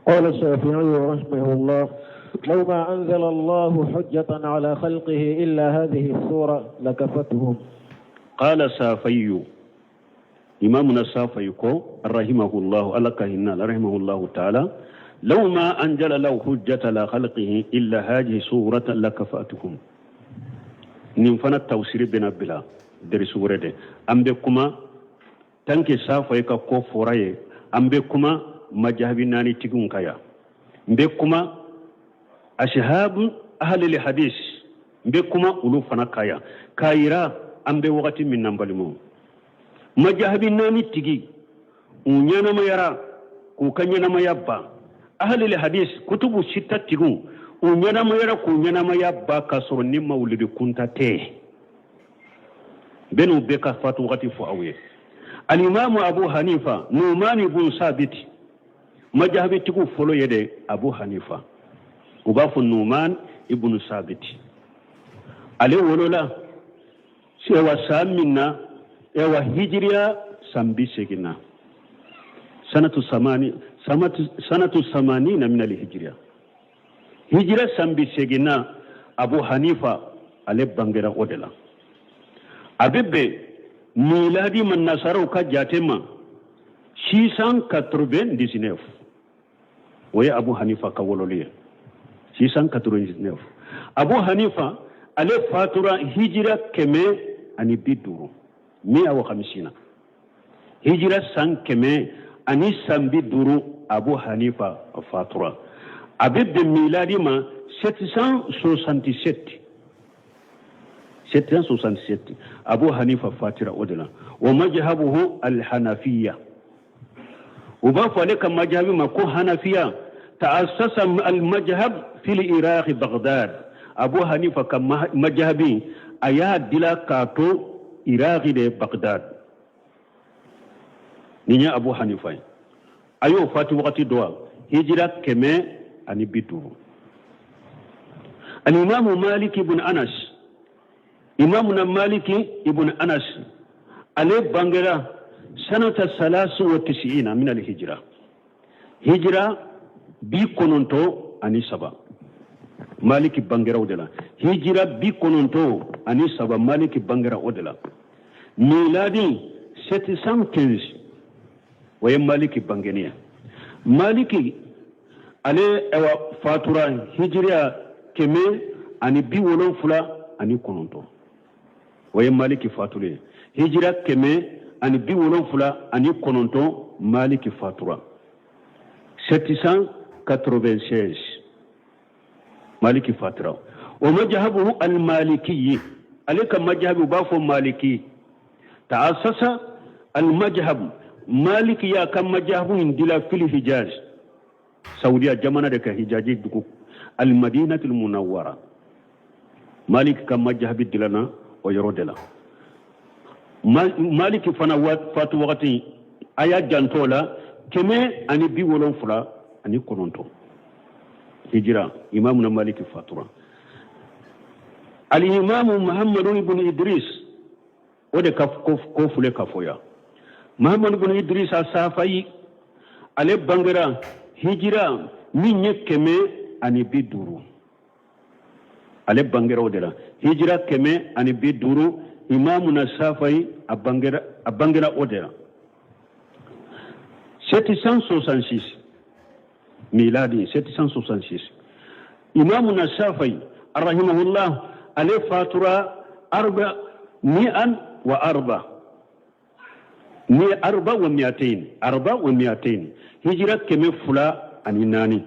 قال الشافعي رحمه الله لو ما أنزل الله حجة على خلقه إلا هذه السورة لكفتهم قال سافي إمامنا سافي كو رحمه الله الله كهنا رحمه الله تعالى لو ما أنزل له حجة على خلقه إلا هذه سورة لكفتهم nin fana tawsiri bɛna bila derisu wɛrɛ de an bɛ kuma tant que safayi ka ko fɔra ye an bɛ kuma majahabi naani tigiw kan yan n bɛ kuma ashabu ahlil hadis n bɛ kuma olu fana kan yan k'a yira an bɛ wagati min na n balimaw majahabi naani tigi u ɲɛnamayara k'u ka ɲɛnamaya ban ahlil hadis kutubu sita tigiw u ɲɛnamayara k'u ɲɛnamaya ban k'a sɔrɔ ni mawulidi kunta tɛ bɛn'u bɛɛ ka fatu wagati fɔ aw ye alimamu abu hanifa numani bun sabiti majahabitigiw fɔlɔ ye de abu hanifa u b'a fɔ numan ibnu sabiti ale wolola ewa san min na ewa hijiriya san 80 na sanatu samani sanatu samanina min alhijiriya hijira san 80 na abu hanifa ale bangera o de la a bɛ bɛn miladi ma nasaraw ka jate ma 699 o ye abu hanifa ka wololi ye 699 abu hanifa ale fatura hijira 150 mi'a wa hamsina hijira san 150 abu hanifa fatura a bɛ bɛn miladi ma 767 767 abu hanifa fatira o de la wa majhabuhu alhanafiya u b'a fɔ ale ka majahabi ma ko hanafiya ta'assasa almajhab fil iraq baghdad abu hanifa ka majahabi a y'a dila k'a to iraq de baghdad nin ye abu hanifa ye a y'o fatu wagati dɔn wa hijira 150 alimamu maliki ibn anas imamu na maliki ibn anas ale bangera sanata salasu wa tisiina min alhijira hijira 93 maliki bangera o de la hijira 93 maliki bangera o de la miladi 715 o ye maliki bangeni ye maliki ale ewa fatura hijiriya 179 o ye maliki fatuli ye hijira 179 maliki fatura 796 maliki fatura wa majahabuhu almalikiyi ale ka majahabi u b'a fɔ maliki ta'assasa almajhab maliki y'a ka majahabu in dila fil hijaz saudiya jamana de ka hijaji dugu almadinatul munawwara maliki ka majahabi dilana o yɔrɔ de la maliki fana fatu wagati a y'a janto o la 179 hijira imamuna maliki fatura alimamu muhammadu ibn idris o de ka ko fule ka fɔ yan muhammadu ibn idris asafayi ale bangera hijira min ye 150 ale bangera o de la hijira 150 imamuna safayi a bangera o de la 766 miladi 766 imamuna safayi rahimahullah ale fatura arba mi'an wa arba ni arba wa mi'atain arba wa mi'atain hijira 204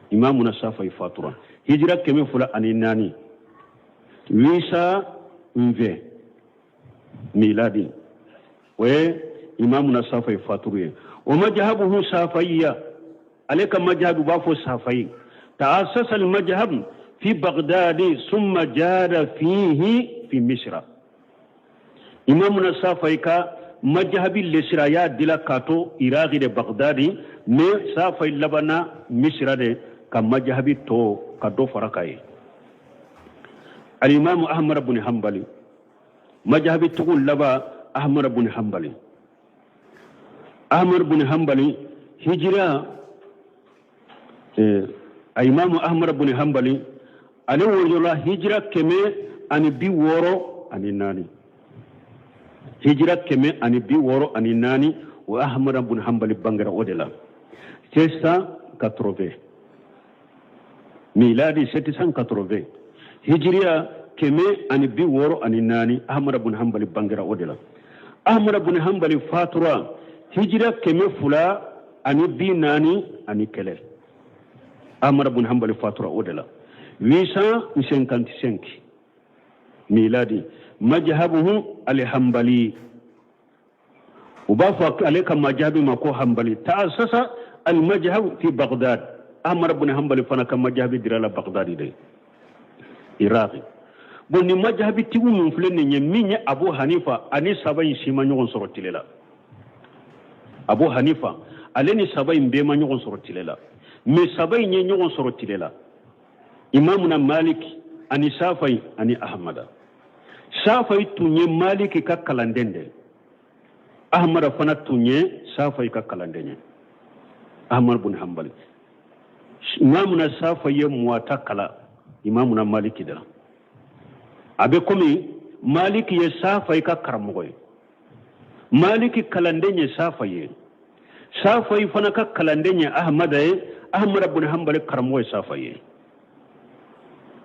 imamuna safayi fatura hijira 204 820 miladi o ye imamuna safayi faturu ye o majahabuhu safayiya ale ka majahabi u b'a fɔ safayi ta'assasa al-majhab fi baghdadi summa jada fihi fi misra imamuna safayi ka majahabi lesira a y'a dila k'a to iraki de baghdadi mais safayi labanna misra de ka majahabi tɔ ka dɔ fara ka ye alimamu ahmad bun hanbali majahabi tigiw laban ahmad bun hanbali ahmad bun hanbali hijira A imamu Ahmad bin Hanbali, ale wolola hijira 164, hijira 164. O Ahmad bin Hanbali bangera o de la 780 miladi, 780 hijiriya, 164. Ahmad bin Hanbali bangera o de la. Ahmad bin Hanbali fatura hijira 241. Ahmad bin Hanbali fatura o de la 855 miladi. Majhabuhu alhambali, u b'a fɔ ale ka majahabi ma ko Hanbali. Ta'assasa almajhab fi Baghdad. Ahmad bin Hanbali fana ka majahabi dira la Baghdad de, Iraq. Bon, ni majahabi tigiw min filɛ nin ye, min ye Abu Hanifa ani saba in si ma ɲɔgɔn sɔrɔ tile la. Abu Hanifa, ale ni saba in bɛɛ ma ɲɔgɔn sɔrɔ tile la, mais saba in ye ɲɔgɔn sɔrɔ tile la: Imamuna Malik ani Safai ani Ahmada. Safai tun ye Maliki ka kalanden de, Ahmada fana tun ye Safai ka kalanden ye. Ahmad bin Hanbali, Imamuna Safai ye Muwata kala Imamuna Maliki de la. A bɛ komi Maliki ye Safai ka karamɔgɔ ye, Maliki kalanden ye Safai ye, Safai fana ka kalanden ye Ahmada ye, Ahmada bin Hanbali karamɔgɔ ye Safai ye.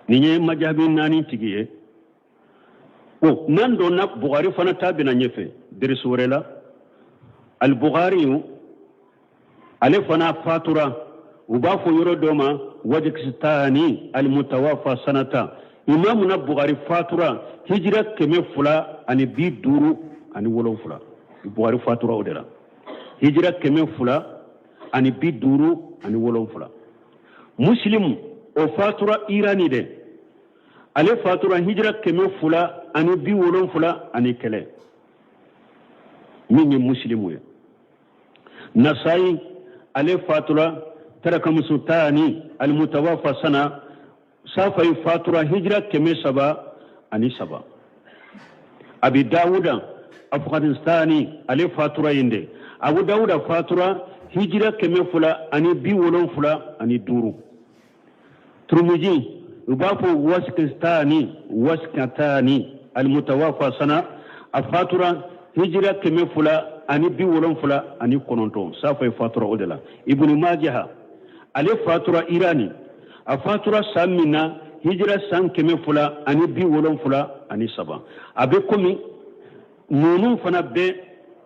Nin ye majabi naani tigi ye. O n'an donna Bugari fana ta bɛna ɲɛfɛ derisu wɛrɛ la. Al-Bukhari, ale fana fatura, u b'a fɔ yɔrɔ dɔ ma Wajikistani, al-mutawafa sanata. Imamuna Bukhari fatura hijira 257. Bukhari fatura o de la hijira 257. Muslim, o fatura Irani de. Ale fatura hijira 271, min ye Muslimu ye. Nasayi, ale fatura tarakamusutani, almutawafa sana. Safai fatura hijira 303. Abi Dawuda Afghanistani, ale fatura yen de. Abu Dawuda fatura hijira 275. Turmiji, u b'a fɔ Wasikistani, Wasikatani, almutawafa sana. A fatura hijira 279. Safai fatura o de la. Ibnu Majaha, ale fatura Irani. A fatura san min na, hijira san 273. A bɛ komi ninnu fana bɛ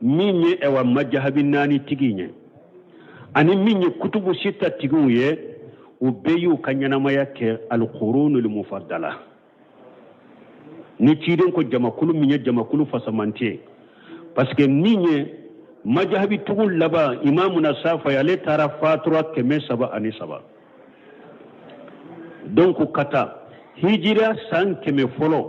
min ye, ɛwa, majahabi naani tigi ye ani min ye kutubu sita tigiw ye, u bɛɛ y'u ka ɲɛnamaya kɛ alqurunul mufaddala. Ni ciden ko jamakulu min ye jamakulu fasamanti ye, parce que min ye majahabi tugu laban, Imamuna Safa, ale taara fatura 303. Donc ka taa hijira san 100 fɔlɔ,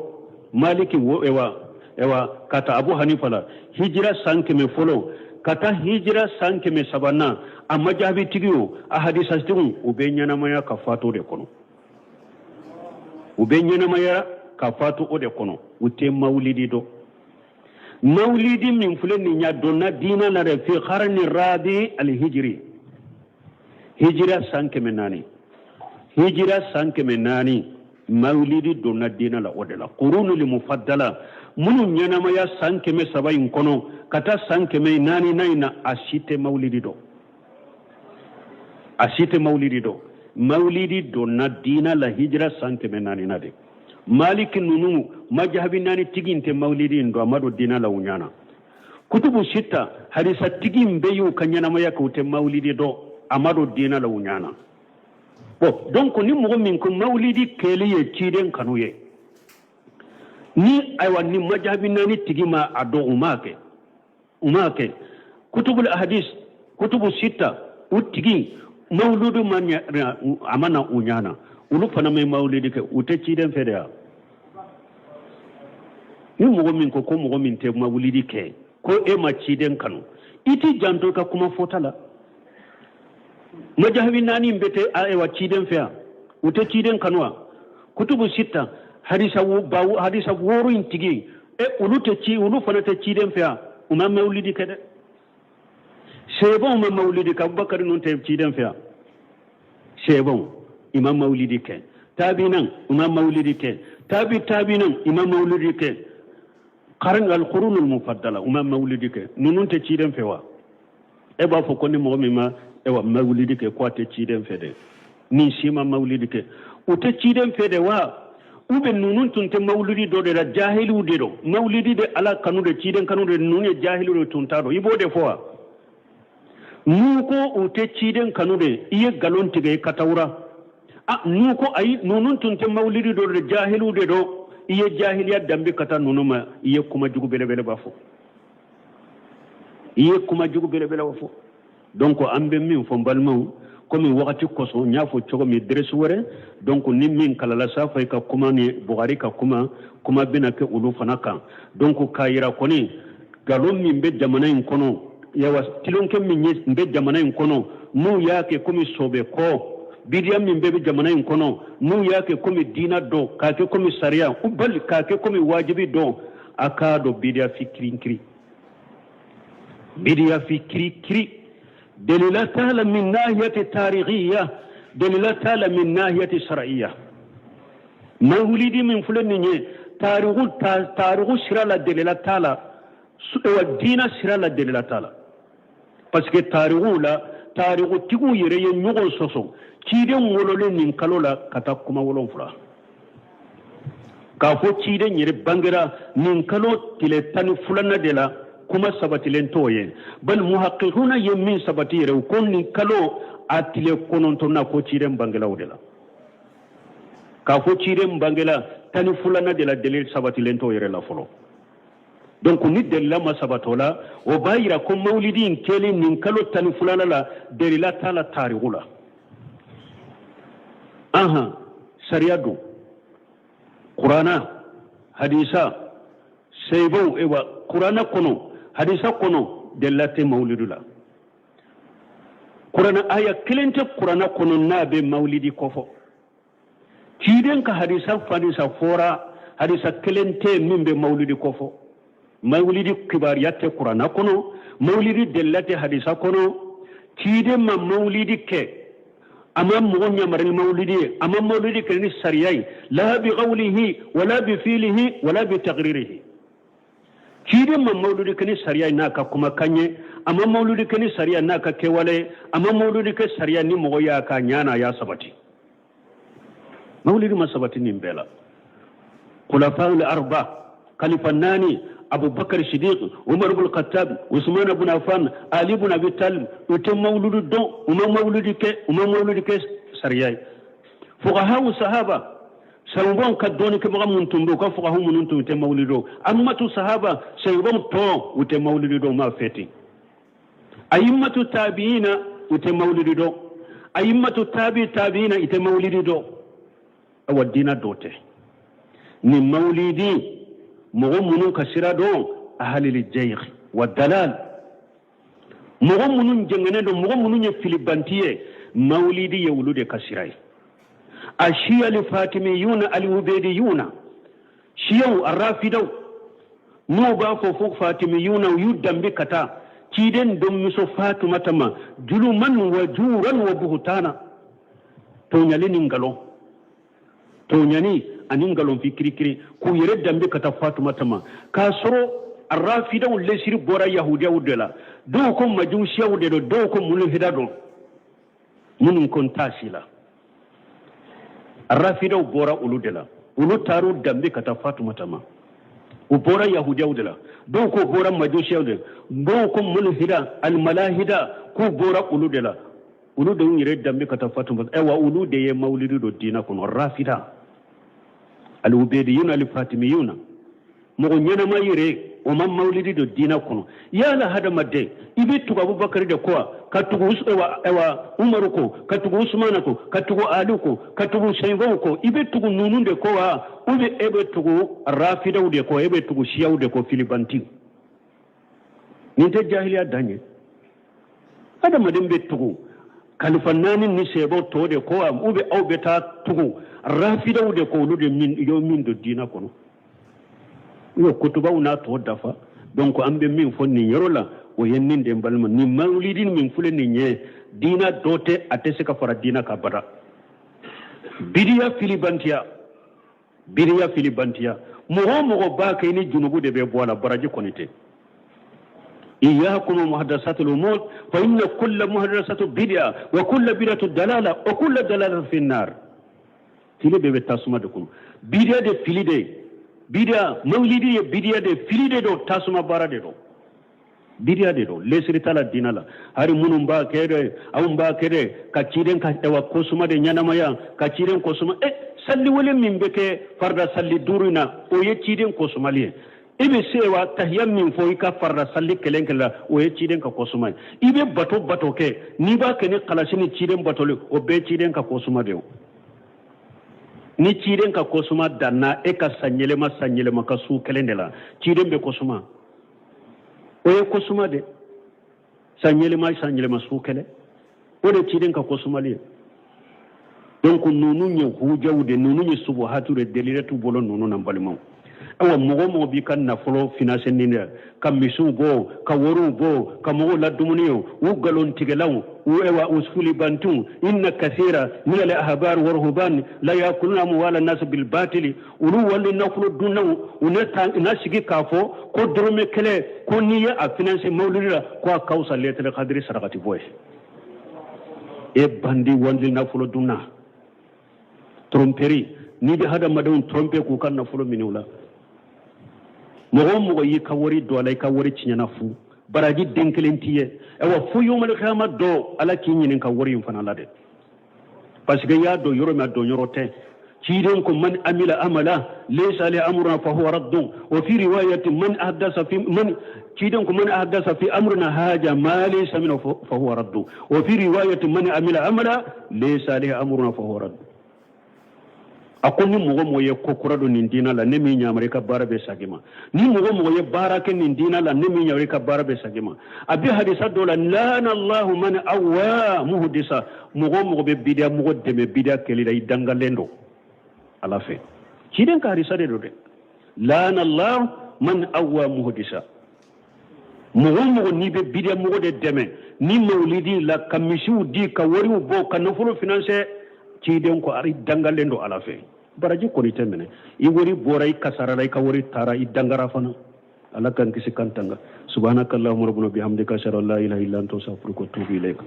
Maliki wo, ewa ewa, ka taa Abu Hanifa la hijira san 100 fɔlɔ, ka taa hijira san 100 sabanan, a majahabi tigi o, a hadisatigiw, u bɛ ɲɛnamaya ka fatu o de kɔnɔ. U bɛ ɲɛnamaya ka fatu o de kɔnɔ. U tɛ mawulidi dɔn. Mawulidi min filɛ nin ya, donna diinɛ la dɛ fi qarni rabi alhijiri, hijira san 400, hijira san 400, mawulidi donna diinɛ la o de la. Qurunul mufaddala, minnu ɲɛnamaya san 300 in kɔnɔ ka taa san 400 na in na, a si tɛ mawulidi dɔn, a si tɛ mawulidi dɔn. Mawulidi donna diinɛ la hijira san 400 na de. Maliki ninnu, majahabi naani tigi in tɛ mawulidi in dɔn, a ma don diinɛ la u ɲana. Kutubu sita hadisa tigi in bɛɛ y'u ka ɲɛnamaya kɛ, u tɛ mawulidi dɔn, a ma don diinɛ la u ɲana. Bon, donc ni mɔgɔ min ko mawulidi kɛli ye ciden kanu ye, ni ayiwa, ni majahabi naani tigi ma a dɔn, u m'a kɛ, u m'a kɛ. Kutubul hadis, kutubu sita, u tigi mawuludu ma a ma na u ɲana, olu fana ma mawulidi kɛ, u tɛ ciden fɛ de ya. Ni mɔgɔ min ko ko mɔgɔ min tɛ mawulidi kɛ, ko e ma ciden kanu, i t'i janto i ka kuma fɔta la. Majahabi naani bɛɛ tɛ ayiwa ciden fɛ yan, u tɛ ciden kanu wa? Kutubu sita hadisa ba hadisa wɔɔrɔ in tigi e, olu tɛ ci, olu fana tɛ ciden fɛ yan, u ma mawulidi kɛ dɛ. Sebaw ma mawulidi kɛ, Abubakar ninnu tɛ ciden fɛ yan. Sɛbɛnw i ma mawulidi kɛ, tabinan i ma mawulidi kɛ, tabi tabinan i ma mawulidi kɛ, karin alqurunul mufaddala u ma mawulidi kɛ. Ninnu tɛ ciden fɛ wa? E b'a fɔ ko ni mɔgɔ min ma ewa mawulidi kɛ ko a tɛ ciden fɛ dɛ. Nin si ma mawulidi kɛ, u tɛ ciden fɛ de wa? U bɛ ninnu tun tɛ mawulidi dɔ de la, jahiliw de don. Mawulidi de ala kanu de, ciden kanu de, ninnu ye jahiliw de tun t'a dɔn. I b'o de fɔ wa? N'u ko u tɛ ciden kanu de, i ye nkalon tigɛ i katawura. A n'u ko ayi, ninnu tun tɛ mawulidi dɔ de, jahiliw de don, i ye jahiliya danbe ka taa ninnu ma. I ye kuma jugu belebeleba fɔ, i ye kuma jugu belebeleba fɔ. Donc an bɛ min fɔ n balimaw, komi wagati kosɔn n y'a fɔ cogo min deresi wɛrɛ, donc ni min kalala Safayi ka kuma ni Bugari ka kuma, kuma bɛna kɛ olu fana kan. Donc k'a yira kɔni nkalon min bɛ jamana in kɔnɔ, yawa tilonkɛ min bɛ jamana in kɔnɔ, n'u y'a kɛ komi sɔbɛ kɔ, bidiya min bɛ jamana in kɔnɔ, n'u y'a kɛ komi diina dɔ, k'a kɛ komi sariya, bali k'a kɛ komi wajibi dɔ, a k'a dɔn bidiya fi kirikiri, bidiya fi kirikiri. Delila t'a la min nahiyati tarikhiya, delila t'a la min nahiyati shar'iyya. Mawulidi min filɛ nin ye, tariku tariku sira la delila t'a la, wa diina sira la delila t'a la. Parce que tariku la, tarikutigiw yɛrɛ ye ɲɔgɔn sɔsɔ ciden wololen nin kalo la ka taa kuma 7, k'a fɔ ciden yɛrɛ bangera nin kalo tile 12nan de la, kuma sabatilen t'o ye. Bali muhaqqiquna ye min sabati yɛrɛ, u ko nin kalo a tile 9nan ko ciden bangela o de la. K'a fɔ ciden bangela 12nan de la, delil sabatilen t'o yɛrɛ la fɔlɔ. Donc ni delila ma sabatɔ la, o b'a yira ko mawulidi in kɛli nin kalo 12nan la, delila t'a la tariku la. Ahan, sariya don, kurana hadisa sɛbɛnw, ewa kurana kɔnɔ hadisa kɔnɔ delila tɛ mawulidu la. Kurana aya kelen tɛ kurana kɔnɔ n'a bɛ mawulidi kɔfɔ. Ciden ka hadisa fadisa fɔra, hadisa kelen tɛ min bɛ mawulidi kɔfɔ. Mawulidi kibaruya tɛ kurana kɔnɔ, mawulidi delila tɛ hadisa kɔnɔ. Ciden ma mawulidi kɛ, a ma mɔgɔ yamari ni mawulidi ye, a ma mawulidi kɛ ni sariya ye, la bi qawlihi wala bi fiilihi wala bi taqririhi. Ciden ma mawuludi kɛ ni sariya ye n'a ka kumakan ye, a ma mawuludi kɛ ni sariya n'a ka kɛwale ye, a ma mawuludi kɛ sariya ni mɔgɔ y'a ka ɲa n'a y'a sabati. Mawulidi ma sabati nin bɛɛ la. Khulafaul arba, khalifa 4, Abubakar Sidiq, Umar ibn Khattab, Usman ibn Affan, Ali ibn Abi Talib, u tɛ mawuludi dɔn, u ma mawuludi kɛ, u ma mawuludi kɛ sariya ye. Fuqahaw sahaba, sahabaw ka dɔnnikɛbaga minnu tun bɛ, u ka fuqahaw minnu tun tɛ mawulidi dɔn. Ammatu sahaba, sahabaw tɔ, u tɛ mawulidi dɔn, u m'a fêter. Ayimmatu tabiina, u tɛ mawulidi dɔn. Ayimmatu tabi tabiina, i tɛ mawulidi dɔn. Awa diina dɔ tɛ nin mawulidi. Mɔgɔ minnu ka sira dɔn, ahalil jayg wa dalal, mɔgɔ minnu jɛngɛnen don, mɔgɔ minnu ye filibanti ye, mawulidi ye olu de ka sira ye. A shiya li fatimiyuna al ubediyuna, shiyaw arrafidaw, n'u b'a fɔ fo fatimiyuna, u y'u danbe ka taa ciden denmuso Fatumata ma, juluman wa juran wa buhutana, tɔɲali ni nkalon, tɔɲani ani nkalon fi kirikiri, k'u yɛrɛ danbe ka taa Fatumata ma, k'a sɔrɔ arrafidaw lesiri bɔra yahudiyaw de la. Dɔw ko majusiyaw de don, dɔw ko mulhida don, minnu ko n t'a si la. Arrafidaw bɔra olu de la, olu taar'u danbe ka taa Fatumata ma. U bɔra yahudiyaw de la, dɔw ko bɔra majusiyaw de la, dɔw ko mulhida almalahida, k'u bɔra olu de la. Olu de y'u yɛrɛ danbe ka taa Fatumata. Ayiwa olu de ye mawulidi don diinɛ kɔnɔ, rafida alubediyuna alifatimiyuna. Mɔgɔ ɲɛnama yɛrɛ o ma mawulidi don diinɛ kɔnɔ. Yala hadamaden, i bɛ tugu Abubakari de kɔ wa, ka tugu ewa Umaru kɔ, ka tugu Usumana kɔ, ka tugu Ali kɔ, ka tugu Sɛnfɛnw kɔ? I bɛ tugu ninnu de kɔ wa, ou bien e bɛ tugu rafidaw de kɔ, e bɛ tugu siyaw de kɔ, filibantiw? Nin tɛ jahiliya dan ye. Adamaden bɛ tugu kalifa 4 ni sɛbɛw tɔ de kɔ wa, ou bien aw bɛ taa tugu rafidaw de kɔ, olu de min y'o min don diinɛ kɔnɔ? U ye kutubaw n'a tɔ dafa. Donc an bɛ min fɔ nin yɔrɔ la, o ye nin de n balima, nin mawulidi min filɛ nin ye, Diina dɔ tɛ, a tɛ se ka fara diina kan abada. Bidiya filibantiya, bidiya filibantiya, mɔgɔ o mɔgɔ b'a kɛ, i ni junubu de bɛ bɔ a la, baraji kɔni tɛ. Iyakum muhadasatul umur fa inna kulla muhadasatu bid'a wa kulla bid'atu dalala wa kulla dalalatu fi nar. Fili bɛɛ bɛ tasuma de kɔnɔ. Bidiya de fili de, bidiya mawulidi ye bidiya de fili de don, tasuma baara de don, bidiya de don, lesiri t'a la diina la. Hari minnu b'a kɛ dɛ, anw b'a kɛ dɛ ka ciden ka ɛwa kosuma de ɲɛnamaya, ka ciden kosuma. E salli wele min bɛ kɛ farida salli duuru in na, o ye ciden kosumali ye. I bɛ se wa tahiya min fɔ i ka farida salli kelen kelen la, o ye ciden ka kosuma ye. I bɛ bato bato kɛ, n'i b'a kɛ ni kalasi ni ciden batoli, o bɛɛ ciden ka kosuma de ye. Ni ciden ka kosuma danna e ka san yɛlɛma san yɛlɛma ka su kelen de la, ciden bɛ kosuma, o ye kosuma de. San yɛlɛma san yɛlɛma su kelen, o de ciden ka kosumali ye. Donc ninnu ye hujaw de, ninnu ye subuhatu de, delila t'u bolo ninnu na. Balimaw, awa, mɔgɔ o mɔgɔ b'i ka nafolo finanse ni dɛ, ka misiw bɔ, ka wariw bɔ, ka mɔgɔw la dumuni ye, u nkalontigɛlaw, u ewa u sulibantiw. Inna kathira min al ahbar wa ruhban la yakuluna amwala nas bil batili. Olu wali nafolo dunnaw, u ne ta na sigi k'a fɔ ko dɔrɔmɛ kelen ko n'i ye a finanse mawuludi la, ko a ka fisa lailatul kadiri sarakati bɔ ye. E bandi wali nafolo dunna, tromperie, n'i bɛ hadamadenw tromper k'u ka nafolo minɛ u la, mɔgɔ o mɔgɔ y'i ka wari don a la, i ka wari tiɲɛna fu, baraji den kelen t'i ye. Ayiwa, fo yomal kiyama dɔ, Ala k'i ɲininka wari in fana la dɛ, parce que i y'a don yɔrɔ min, a don yɔrɔ tɛ. Ciden ko man amila amala laysa alayhi amruna fa huwa raddun. Wa fi riwayati man ahdasa fi man, ciden ko man ahdasa fi amrina haja ma laysa minhu fa huwa raddun. Wa fi riwayati man amila amala laysa alayhi amruna fa huwa raddun. A ko ni mɔgɔ mɔgɔ ye ko kura don nin diina la, ne min yamari, i ka baara bɛ segin ma. Ni mɔgɔ mɔgɔ ye baara kɛ nin diina la, ne min yamari, i ka baara bɛ segin ma. A bɛ hadisa dɔ la, lana Allahu man awwa muhdisa. Mɔgɔ mɔgɔ bɛ bidiya mɔgɔ dɛmɛ bidiya kɛli la, i dangalen don Ala fɛ. Ciden ka hadisa de don dɛ, lana Allahu man awwa muhdisa. Mɔgɔ o mɔgɔ n'i bɛ bidiya mɔgɔ de dɛmɛ ni mawulidi la, ka misiw di, ka wariw bɔ, ka nafolo finanse, ciden ko ari dangalen don Ala fɛ, baraji kɔni tɛ minɛ. I wari bɔra, i kasarala, i ka wari taara, i dangara fana. Ala k'an kisi k'an tanga. Subhanaka allahumma rabbana bihamdika, ashhadu an la ilaha illa anta, astaghfiruka wa atubu ilayk.